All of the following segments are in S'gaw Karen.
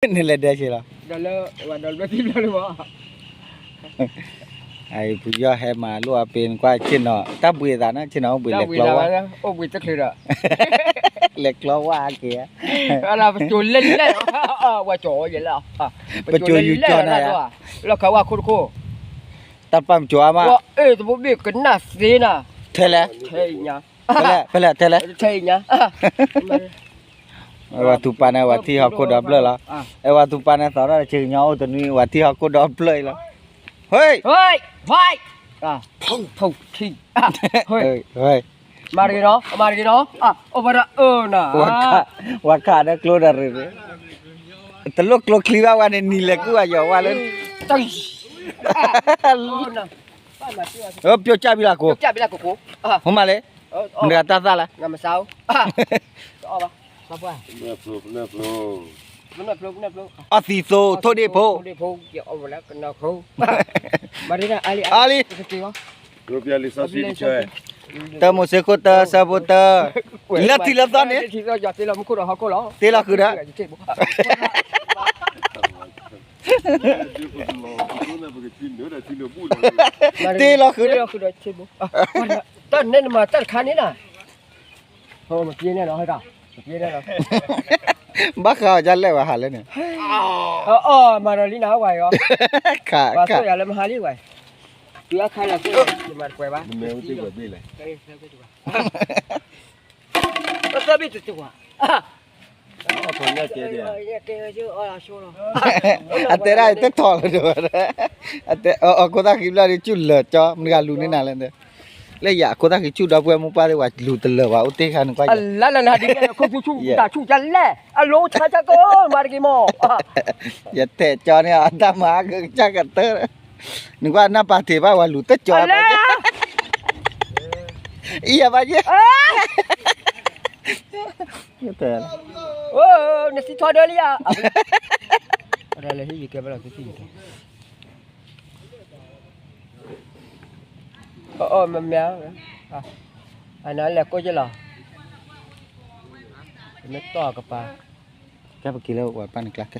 န့ၣ်လဲၤဒဲးဆ့လီၤ. ဒီးလၢ ဝဲဒီးဘျၢထံဘျၢလၢမး အဖုယီၢ်ဟဲမၤလိအပ့ၤနကွၢ်ဆ့ၣ်နီၤ တၢ်ဘှံးသးန့ၣ် ဆ့ၣ်နီၤအိၣ်ဘှံးလဲၤကျီဝါ အိၣ်ဘှံးတချုးဒီး လဲၤကျီဝါက့ၤ ပစိၤလဲၤလဲၣ် ဝဲကၠီယဲလၢ ပစိၤယူၤကၠီနၤ လီၢ်ခးဝါခိၣ်တခိၣ် တၢ်ပာ်မစိၤအါမး အဲၣ်တဘိဘ့ၣ်ကနၣ်သ့နၤ ထဲလဲၣ် ထဲအံၤညါ ဖဲလဲၣ် ဖဲလဲၣ် ထဲလဲၣ် ထဲအံၤညါ ဝၤသူပၢ်န့ၣ် ဝၤထံၣ်ဟီၣ်ခိၣ်ဒီဖျၢၣ်လီၤ. အဲ ဝၤသူပၢ်န့ၣ် သီထီၣ်တဆံကညီအိၣ်တနွံ ဝၤထံၣ်ဟီၣ်ခိၣ်ဒီဖျၢၣ်အံၤလီၤ. ဟ့ၣ် ဖုထံ မၤတဂ့ၤနီၤ မၤတဂ့ၤနီၤ အိၣ်ဝဲဒၣ်အၢနၤ ဝၤခးဒီးကျိဒီးရ့ၣ် တလိၣ်ကျိချံဘၣ်ဝဲန့ၣ် နံၤလဲၤကူၣ်အယီၤဝဲလၢ ပျိကၢ်ဘံလၢကိး ဟိမးလၢ နတဂၤတၢ်သၣ်လၢ အီသံးသိးထိၣ်ဒ့ၣ်ဖိ အီလံ တၢမိၤၡ့ခိၣ်တၢ ဆၢဖိတၢ လၢထံးလၢသီန့ၣ် တ့လီၤဃုာ်ဒီး တ့လီၤဃုာ်ဒီး တၢ်နဲနမၤတၢ်တခါန့ၣ်နၤ ဘၣ်ဃးအီၤဒ်လဲၣ်ဝဲ ဟးလၢန့ၣ် အီၣ်မၤဒီးလံနၤဝဲအံၤ ပှၤသိၣ်ယၤလၢမဟါလံဝဲ တုၤအခါလၢ ယမၤတပှဲၤဘၣ် ပသၢဘ့ၣ်တတူၢ်ဘၣ် အတဲဒၣ်တထီၣ်လီၤဒီး အခိၣ်သၣ်ဃံဘျၢၣ်ဒီး ဆူၣ်လၢာ်ကၠီ မတၤဂၤလူၤန့ၢ်နၤလဲၣ် လၢယၤအခိၣ်သၣ်ဃံဆူၣ်ဒီပုၢ်ဝဲၢ်မိၢ်ပၢ်သ့ၣ် ပှၤလူၤတလၢာ်ဘၣ် အိၣ်တ့ၢ်ခါန့ၣ်ကွၢ်ယၤ လၢလၢနဟးဒ်လဲၣ် ခိၣ်ဆူၣ်ဆူၣ်တၢ်ဆူၣ်ကလဲၣ် အလိၤဆါဆါကီ မၤတဂ့ၤမး ယတဲာ်ကၠီန့ၣ် အတၢ်မၤကစၢ်ကတၢၢ် နကွၢ်နၢ်ပာ်တ့ၢ်ဘၣ် ပှၤလူၤတကၠီဘၣ် အံၤယဘၣ်ယဲ နသံထီဒၢလံဧါ လဲၤဟံၣ်ယကဲဘၣ်လီၤ ကသံၣ်ယကဲ အီၣ်မ့ၢ်မ့ၢ် အနလဲၤကိးယလီၤ မ့ၢ်တီၢ်ကပၤ ကဲပက့ၤလၢပှၤပၢ်န့ၣ်ကျါကဲ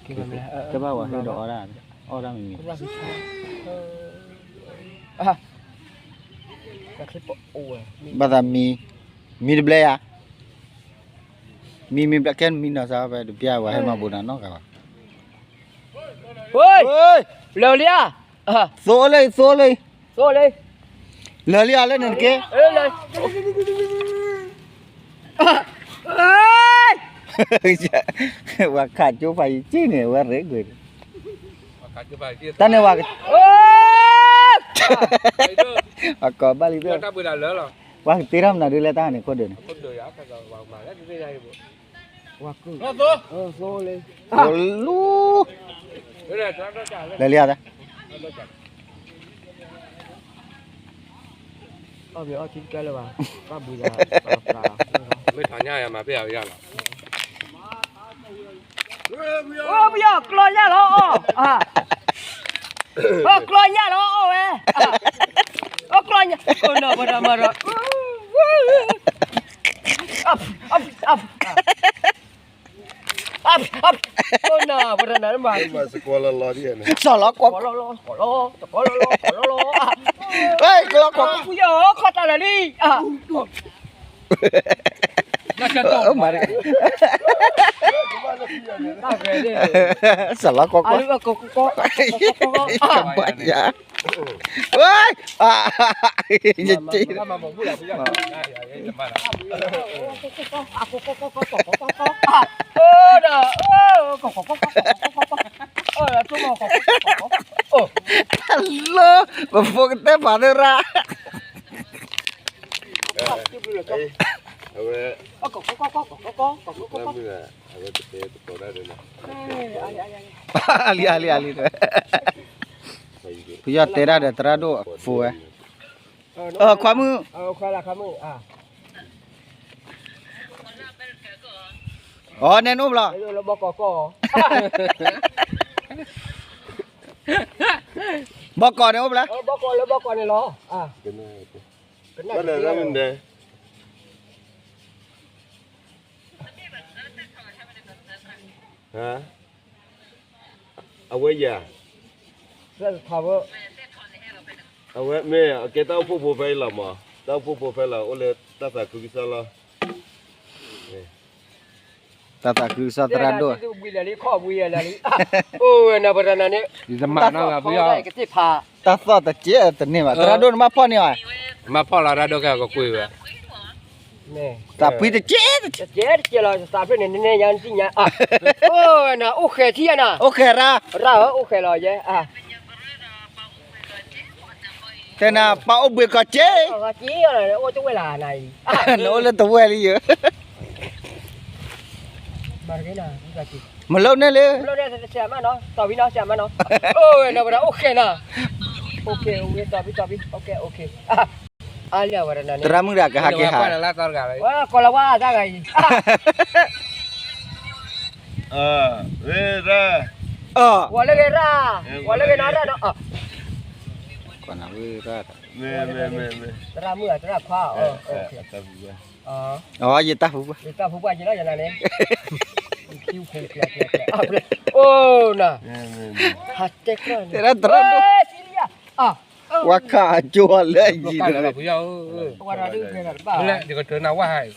ကဲဘၣ်ဝဲဟဲဒီးအီၣ်ဒၣ် အီၣ်ဒၣ်မံၤမံၤ ဘၣ်သးမံၤ မံၤတဘျဲယၤ မံၤမံၤဘျဲကဲမံၤနီၤစါဖဲတပျၢ်ဝဲဟဲမၤဘူးနၤနီတဂၤဘၣ် လၢာ်လံဧါ သိလၢ သိလၢ သိလၢ လၢာ်လံဧါလၢန့ၣ်တက့ၢ် ဝဲခးကၠိဖးယံၤက့ၢ်န့ၣ် ဝဲရ့ကွံာ် တၢ်န့ၣ်ဝဲ ပှၤကိးဘၣ်လံ ပှၤကတ့ထီၣ်မနုၤဒ်လဲၣ်တၢ်န့ၣ်ခိၣ်ဒုးန့ၣ် လၢာ်လံဧါ မ့ၢ်ထီၣ်ညါယမၤပ့ၢ်အီၤယၤလီၤ ပယီၤကျီညၣ်လီၤအီၣ် ကျီညၣ်လီၤအီၣ်ဝဲ ကျီညၣ် နီၢ်ပတၢ်မၤဒီး နီၢ်ပတၢ်နၤမၤ စီၤလီၤကွီၢ် လီၤလီၤ လီၤလီၤ ပယီၤခီၣ်တၢ်လၢလံ မၤ စီၤလီၤကွီၢ်ကွီၢ် ကဘၣ်ယၤ ဝဲ ယက့ လၢ ပဖိကတဲဖးသရၣ် အဝဲ အလံ အလံ အလံ ပယီၤတဲဒၣ်ဒီးသရၣ်ဒိၣ်အဖိဝဲ ခွါမုၣ် အီ နဲနအိၣ်ဘျီ ဘီကီၢ်န့ၣ် အိၣ်ဘျီ ဘီကီၢ်လၢဘီကီၢ်န့ၣ်လီၤ ကနၣ် ဟါ အဝဲယၤ, အဝဲမ့ၢ်အကဲတၢ်အိၣ်ဖှိၣ်ဖိဖဲအံၤလီၤမး, တၢ်အိၣ်ဖှိၣ်ဖိဖဲလီၤ အိၣ်လၢတၢ်သးခုကစီၣ်လီၤ. တၢ်သးခုကစီၣ်သရၣ်ဒိၣ်, အိၣ်ဝဲနၤပရၤနၤန့ၣ်, တၢ်သီၣ်တကဲတန့ၢ်ဘၣ် သရၣ်ဒိၣ်နမၤဖီၣ်န့ၢ်အီၤ, မၤဖီၣ်လီၤရၣ်ဒိၣ်ကဲကကွံာ်ဝဲ, သးဖှံတကဲ, တကဲတကဲလီၤ သးဖျၢၣ်န့ၣ် နနဲၣ်ညါနသ့ၣ်ညါ, အိၣ်ဝဲနၤ အိၣ်ဃဲၤထံၣ်ယါနၤ, အိၣ်ဃဲၤရၣ်, ရၣ်ဧၢ အိၣ်ဃဲၤလီၤယဲ, တဲနၤ ပၢ်အိၣ်ဘှံးကီၢ်စ့, အိၣ်တဝဲၢ်လၢနၤအံၤ, နအိၣ်လၢတဝဲၢ်လံယၤ, မၤတဂ့ၤနၤ, မလိၣ်န့ၣ်လၢ, မလိၣ်န့ၣ် ဆရာမနီၤ, တီၢ်ဘံနီၤ ဆရာမနီၤ, အိၣ်ဝဲနၤ ပဒၣ်အိၣ်ဃဲၤနၤ, အိၣ်ဃဲၤ တီၢ်ဘံ တီၢ်ဘံ, အိၣ်ဃဲၤ အိၣ်ဃဲၤ, အါလံဝဲဒၣ်နၤန့ၣ်, သရၣ်မုၣ်ဒၣ်ကဟးက့ၤဟး, ဝဲကိးလီၤဝါတၢ်ဂၤအံၤ ဝဲရၣ်, ဝဲလၢဂ့ၤရၣ်, ဝဲလၢဂ့ၤနီၤရၣ်ဒီး, သရၣ်မုၣ်သရၣ်ခွါ, အီ ယတၢ်ဖူပှၢ်, ယတၢ်ဖူပှၢ်က့ၤလီၤယၤနၤန့ၣ်, အိၣ်နၤ, ဟးတဲကျီၢ်န့ၣ်, သရၣ်ဒိၣ်, ဝါခါအကၠိအီၤလၢအယံၤ, ဝဲဒၣ်တဘၣ်ဘၣ်, ဝဲဒၣ်တဘၣ်ဘၣ်,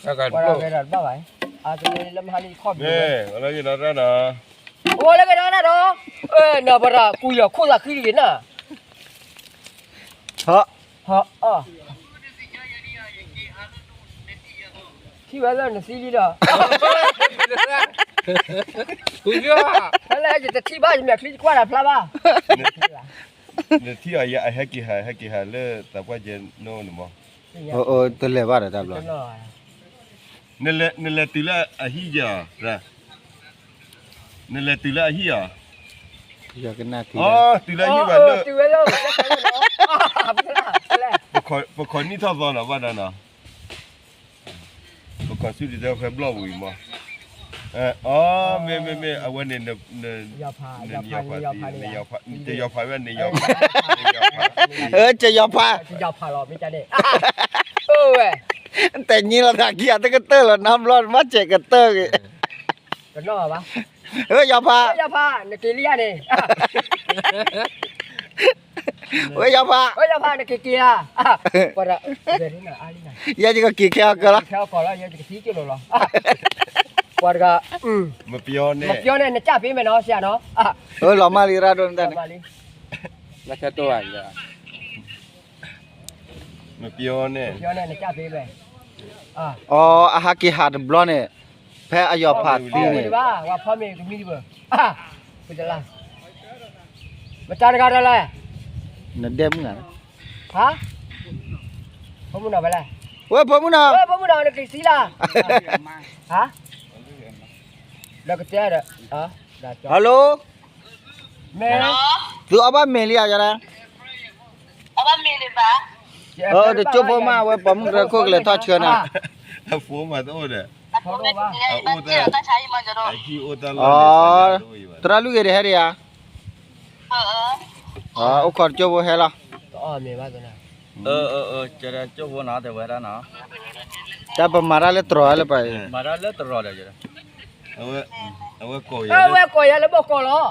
အါတမ့ၢ်လၢမဟါလံခီၣ်ဘျီ, ဝဲလၢဂ့ၤနီၤရၣ်ဒီး, နၤပရၤကူယီၤခိၣ်သးဃံတဂ့ၤနၤ, ထံၣ်ဝဲလၢနသံလံဒီး, ဖဲလၢယတထံၣ်ဘၣ် ယမဲာ်ချံတကွၢ်တၢ်ဖျါဘၣ်, နထံၣ်အီၤယဟဲက့ၤဟး ဟဲက့ၤဟးလၢသးပှၢ်ကဲနီၢ်န့ၣ်မး, တလဲၤဘၣ်ဒီးတၢ်ဘျီ, နလဲၤတုၤလၢအဟံၣ်ယၤ, နလဲၤတုၤလၢအဟံၣ်ဧါ, တုၤလၢအဟံၣ်ဘၣ်လၢ, ပခိးနံၣ်ထီၣ်သီနီၤ ဘၣ်ဒီးနီၤ, ပခိးဆူၣ်ဒံးတဲဖဲဘျီၣ်ဝံၤမး, အီ မ့ၢ်မ့ၢ်မ့ၢ် အဝဲန့ၣ်, နယီၤဖး, နယီၤဖး, ကယီၤဖး, ကယီၤဖးလီၤ မ့ၢ်ကန့ၣ်, အိၣ်ဝဲ, တနံၤလီၤသးခံဂၤတကတၢၢ်လီၤ နဘျီမ့ၢ်စဲးကတၢၢ်ဂ့ၤ, တနီၣ်ဘၣ်, ယီၤဖး, ယီၤဖး, နက့ၤလံဧါန့ၣ်, ဝဲယီၤဖး, ဝဲယီၤဖး နက့ၤက့ၤဧါ, ယဲယကက့ၤခဲအီၤကလီၤ, ပှၤတဂၤ, မပျီန့ၣ် နကၢ်ဖ့မဲာ်နီၤ ဆရာနီၤ, လီၤမၢ်လံရၣ်ဒိၣ်န့ၣ်, မပျီန့ၣ်, အီ အဟးက့ၤဟးတဘျီန့ၣ်, ဖဲအယီၤဖးသံန့ၣ်, ဝၤဖီမ့ၤကမံၤတဘၣ်, ဖုတလါ, မတၤတဂၤဒီးလဲၣ်, နဒဲမုၣ်ဧါ, ဟါ, ဖိမုၣ်နီၤဖဲလဲၣ်, ဝဲဖိမုၣ်နီၤ, ဝဲဖိမုၣ်နီၤ နက့ၤသံလၢ, ဟါ, ဒီးကတဲဒီး, hello, မ့ၢ်, သုအီၣ်ဘၣ်မ့ၤလံဧါ, တကၠိဖိမး အဝဲပိာ်မုၣ်ကရၢခိၣ်ကလဲၤထီၣ်ဆှၢနၤ, အဖိမးတအိၣ်ဒီး, သရၣ်လွံၢ်ဂ့ၤတဟဲဒံးဧါ, အိၣ်ခိးတကၠိဖိဟဲလီၤ, တၢ်ပမၤတၢ်လၢတရီၤလၢပှၤအံၤ, မၤတၢ်လၢတရီၤဒီး, အဝဲကိးယၤလၢဘီၣ်ကီးလီၤ,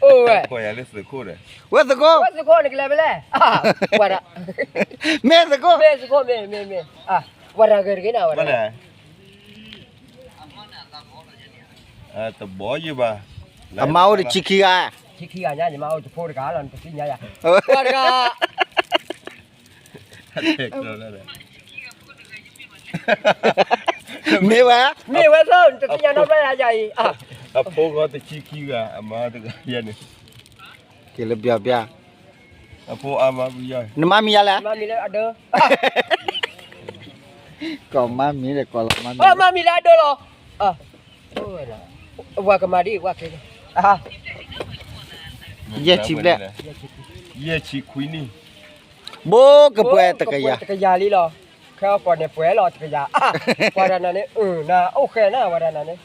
အိၣ်ဝဲ, ဝဲသုးခိၣ်, ဝဲသုးခိၣ် နကလဲၤဖဲလဲၣ်, ဝဲဒၣ်, မ့ၢ်သုးခိၣ်, မ့ၢ်သုးခိၣ် မ့ၢ် မ့ၢ် မ့ၢ်, ဝဲဒၣ်ဂ့ၤတဂ့ၤနၤ ဝဲဒၣ်, တဘီယဘၣ်, အမါအိၣ်တဆံခံဂၤ, ဆံခံဂၤညါ ယမါအိၣ်တဖိတဂၤလီၤ နတသ့ၣ်ညါယၤ, ပှၤတဂၤ မ့ၢ်ဝဲ, မ့ၢ်ဝဲသိး နတသ့ၣ်ညါနီတဘျီယၤအံၤ, အဖိဂီၢ်တဆံခံဂၤ အမါတဂၤယၤန့ၣ်, က့ၤလၢပျီပျီ, အဖိအါမးပယီၤ, နမါမံၤယၤလဲၣ်, မါမံၤလၢအဒၢ, ကိးမါမံၤဒီးကိးလီၤမါမံၤ, မါမံၤလၢအဒၢလီၤ, ဝၤကမၤဒ်ဝၤက့ၤ, ယဲၢ်ဆံဘျဲၣ်, ယဲၢ်ဆံခွံနံၣ်, ဘိကပှဲၤတကယၤ, တကယၤလံလီၤ, ခဲအီၤကိးန့ၣ်ပှဲၤလီၤတကယၤ, ပှၤတဂၤန့ၣ် နအိၣ်ဃဲနၤ ပှၤတဂၤန့ၣ်,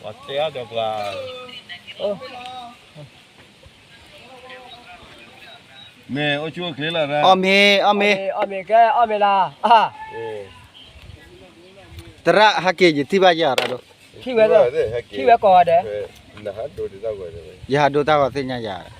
မ့ၢ်အိၣ်ဆူၣ်အိၣ်ချ့လီၤ, အီၣ်မ့ၤ အီၣ်မ့ၤ, အီၣ်မ့ၤကဲ အီၣ်မ့ၤလီၤ, သရၣ်ဟဲက့ၤ ယထံၣ်ဘၣ်ယၤရၣ်ဒိၣ်, ထံၣ်ဝဲ, ထံၣ်ဝဲကိးဂၤဒဲး, ယဟးဒိတၢ်ဂီၤသ့ၣ်ညါယၤ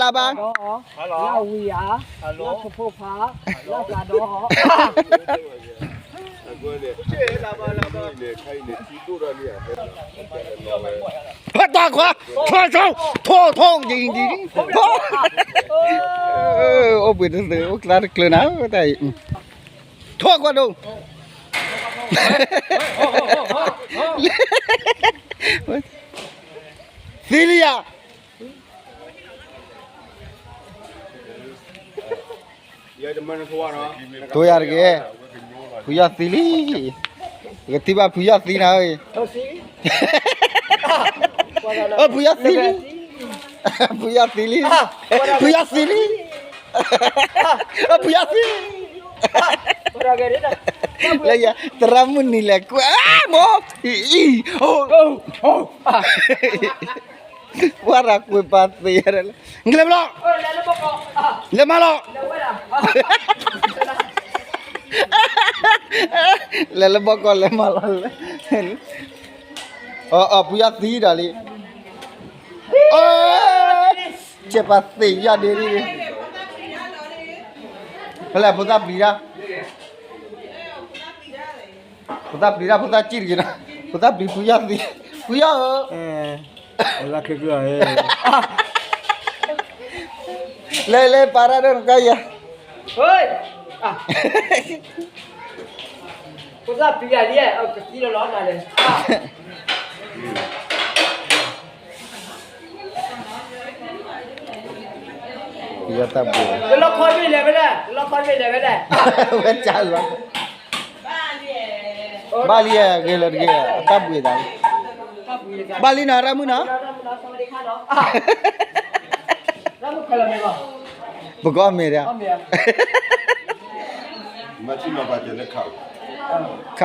လၢ်ဘၣ်လၢ်ဘၣ်, လၢ်ဝံၤဧါ, လၢ်ဖိဖိဖး, လၢ်ကဒီး, ဟဲတၢ်ခွါ, ထိထိ, ထိထိ, ယံၤယံၤ, အိၣ်ဘှံးတသုး အိၣ်ကျါတကျၢၤနၤ, တၢ်အံၤ, ထိကွၢ်ဒိၣ်, သံလံယၤ တိၢ်ယၤတဂ့ၤ, ဖုယီၢ်သံလံ, ပကထံၣ်ဘၣ်ဖုယီၢ်သံနၤဧၢ, ဖုယီၢ်သံလံ, ဖုယီၢ်သံလံ, ဖုယီၢ်သံလံ, ဖုယီၢ်သံ, လၢယၤ သရၣ်မုၣ်နံၤလဲၤကွဲး, မိၢ်, အံၤ, ပှၤရၤကွံာ်ပာ်သ့, နကလဲၤဘျီ, လဲၤမးလီၤ, လဲၤလၢဘီကီၢ်လဲၤမးလီၤ, အီ ဖုယီၢ်သံဒီးလံ, ကဲပာ်သ့ယီၢ်ဒ့ဒ့, ဖဲလဲၣ်ဖိသၣ်ပျံၤတၢ်, ဖိသၣ်ပျံၤတၢ် ဖိသၣ်စံၣ်တဂ့ၤနီၤ, ဖိသၣ်ပျံၤဖုယီၢ်သံ, ဖုယီၢ်ဧၢ, လၢခဲကၢ, လဲၤလဲၤပာ်တၢ်ဒီးနကါယၤ, ဖိသၣ်ပျံၤတၢ်လံ, ကသံလီၤလီၤနၤလဲၣ်, ဖုယီၢ်သၣ်ဘိ, တလီၢ်ခီတဘ့ၣ်လဲၤဖဲလဲၣ်, တလီၢ်ခီတဘ့ၣ်လဲၤဖဲလဲၣ်, ဝဲကၢ်လီၤ, ဘၣ်လံ, ဂ့ၤလၢတဂ့ၤ, အတၢ်ဘှံးသး, ဘၣ်လံနီၤ ရၣ်မုၣ်နီၤ, ပကအီၣ်မ့ၤဒီး, ခးတ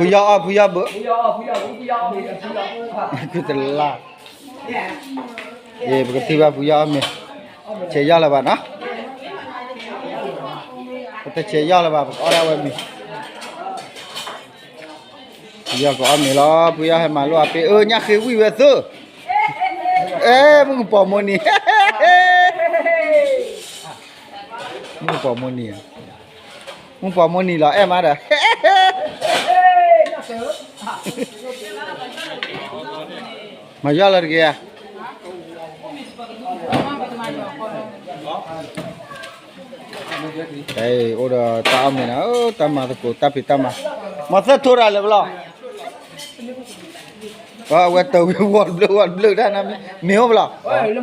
အိၣ်ဒီးဒီး ဖုယီၢ်အီၣ် ဖုယီၢ်ဘၢ, ခုတလါ, အ့ ပကထံၣ်ဘၣ်ဖုယီၢ်အီၣ်မ့ၤ, ဆဲးယီၢ်လၢၤဘၣ်နီၤ, ပတဆဲးယီၢ်လၢၤဘၣ် ပကအီၣ်ဒၣ်ဝဲမ့ၤ ဖုယီၢ်ကအီၣ်မ့ၤလီၤ, ဖုယီၢ်ဟဲမၤလိအပ့ၢ်, အၢ ညၣ်ဃ့ဝံၣ်ဝဲသၢ, အဲ မုၢ်ကပီၤမိၢ်နံၤ, မုၢ်ကပီၤမိၢ်နံၤ, မုၢ်ကပီၤမိၢ်နံၤလီၤ အဲၣ်မးဒီး, မၤယီၢ်လၢၤတဂ့ၤဧါ. အိၣ်ဒီးတၢ်အီၣ်မ့ၤနၤ, တၢ်မၤသကိးတၢ်ဖံးတၢ်မၤ, မၤသၢထိတၢ်လၢၤဘၣ်လီၤ, အဝဲတဝံၤဝီၤဘျၢဝီၤဘျၢတၢ်နၤ, မ့ၢ်အိၣ်ဘၣ်လီၤ, ဘ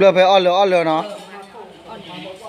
ျၢဖဲအီၣ်လၢအီၣ်လၢနီၤ.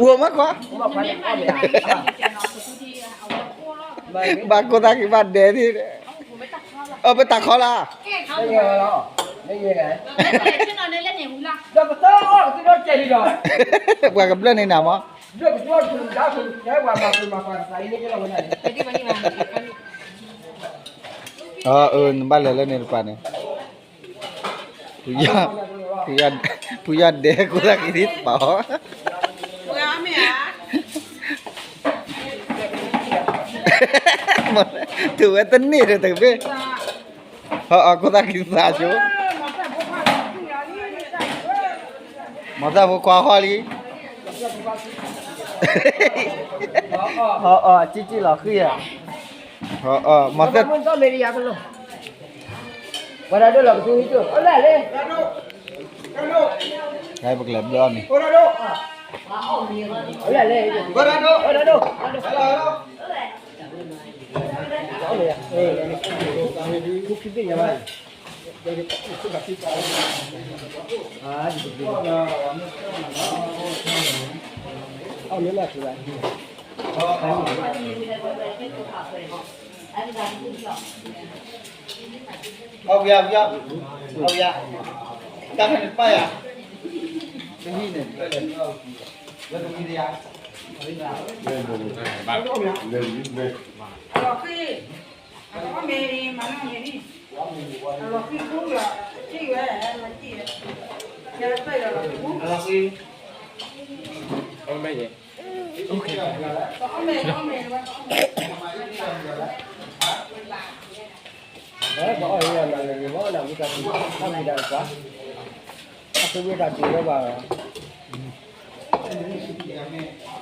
အိၣ်မးကွၢ်, ဘၣ်ခိၣ်သၣ်ခံဘၣ်ဒဲးဒ်, အပတၢ်ခီလၢ, ပှၤကဘျၢၣ်န့ၢ်နၤမး, အၢ နဘၣ်လဲၤလၢန့ၣ်တပၤန့ၣ်, ဖုယီၢ်ဒဲးခိၣ်သၣ်ခံဒ်တပၤအီၤ, တုၤဝဲတန့ၢ်ဒီးတကဘ့ၣ်, ဟီၣ်ခိၣ်သၣ်ခံသးဆိ, မၤသၣ်ဖိခွါဟီၣ်လံ, ဟီၣ်အီၣ်ကံၣ်ကံၣ်လီၤဃံၢ်ဧါ, ဟီၣ်အီၣ်မၤသၣ်, ပကလဲၤဘျၢအီၤန့ၣ်, အဝဲယၤ, အဝဲယၤ, တၢ်ဖဲန့ၣ်ပၢ်ယၤ, လၢကမံၤတယၤ, လီၤဃံ, အလီၤဃံ, မၤနီၢ်မ့ၢ်န့ၣ်, အလီၤဃံဃူလီၤ, ထံၣ်ဝဲ, လီၤဃံ, အလီၤဃံ, အမ့ၢ်ယဲ, ပအီၣ်ယၤနၤလၢန့ၣ်မ့ၢ်နၤဝံသးစူၤ, တၢ်မံၤဒၣ်တပှၤ, အသုဝံသးစူၤလၢပှၤ, အီၣ်မ့ၤမ့ၢ်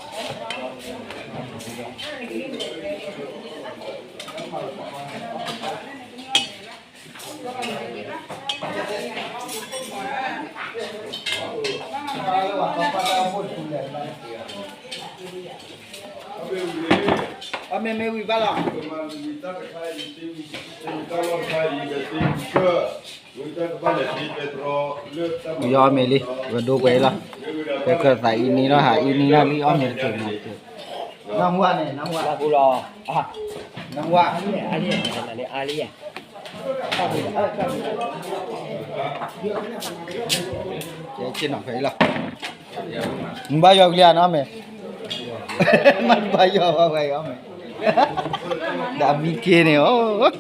ဝံၤဘၣ်လီၤ, ယီၢ်မ့ၤလံ, ဝဲဒိပှဲၤအံၤလီၤ, ပကသးအံၤနံၤလီၤ ဟးအံၤနံၤလီၤ လံအီၣ်မ့ၤတက့ၢ်မး, နၢ်ဟူဧါန့ၣ် နၢ်ဟူဧါ, နၢ်ဟူဧါ, အါလံ, အါလံ, ကဲဆ့ၣ်နီၤဖဲအံၤလီၤ, နဘၣ်ယီၢ်ကလံၤဧါနီၤမ့ၢ်, မ့ၢ်နဘၣ်ယီၢ်ဘၣ်ဝဲအံၤအီၣ်မ့ၤ, ဒီးမံက့ၤန့ၣ်အိၣ်